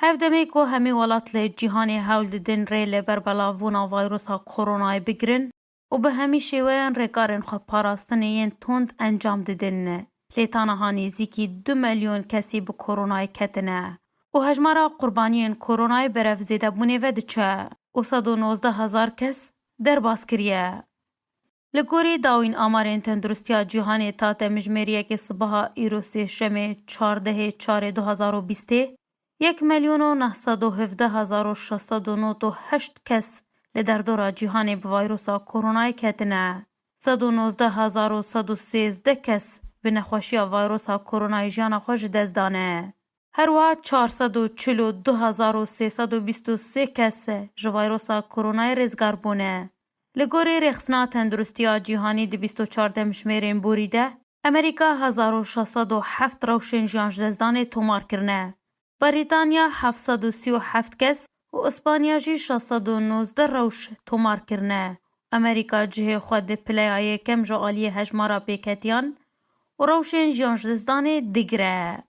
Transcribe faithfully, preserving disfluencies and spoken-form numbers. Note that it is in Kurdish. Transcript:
Ev demê ku hemî welat li cîhanê hewl didin rê li berbelavbûna vayrusa koronayê bigirin û bi hemî şêweyan rêkarên xwe parastinê yên tund encam didin. Lê ta niha nêzîkî du milyon kesî bi koronayê ketine û hejmara qurbaniyên koronayê berev zêdebûnê ve diçe û sed û nozdeh hezar kes derbas kiriye. Li gorî dawîn amarên tenduristiya cîhanê ta demjimêriyekê sibaha îro sêşemê çardehê çarê du hezar û bîstê, yek milyon û neh sed û hevdeh hezar û şeş sed û nod û heşt kes li derdora cîhanê bi vayrusa koronayê ketine. Sed û nozdeh hezar û sed û sêzdeh kes bi nexweşiya vayrusa koronayê jiyana xwe ji dest dane. Her wiha çar sed û çil û du hezar û sê sed û bîst û sê kes ji vayrusa koronayê rêzgar bûne. Li gorî Rêxistina Tenduristiya Cîhanî di bîst û çar demjimêrên borî de, Amerîka hezar û şeş sed û heft rewşên jiyan ji destdanê tomar kirine. Brîtanya heft sed û sî û heft kes û Îspanya jî şeş sed û nozdeh rewş tomar kirine. Amerîka cihê xwe di pileya yekem ji aliyê hejmara pêketiyan û rewşên jiyan ji destdanê digire.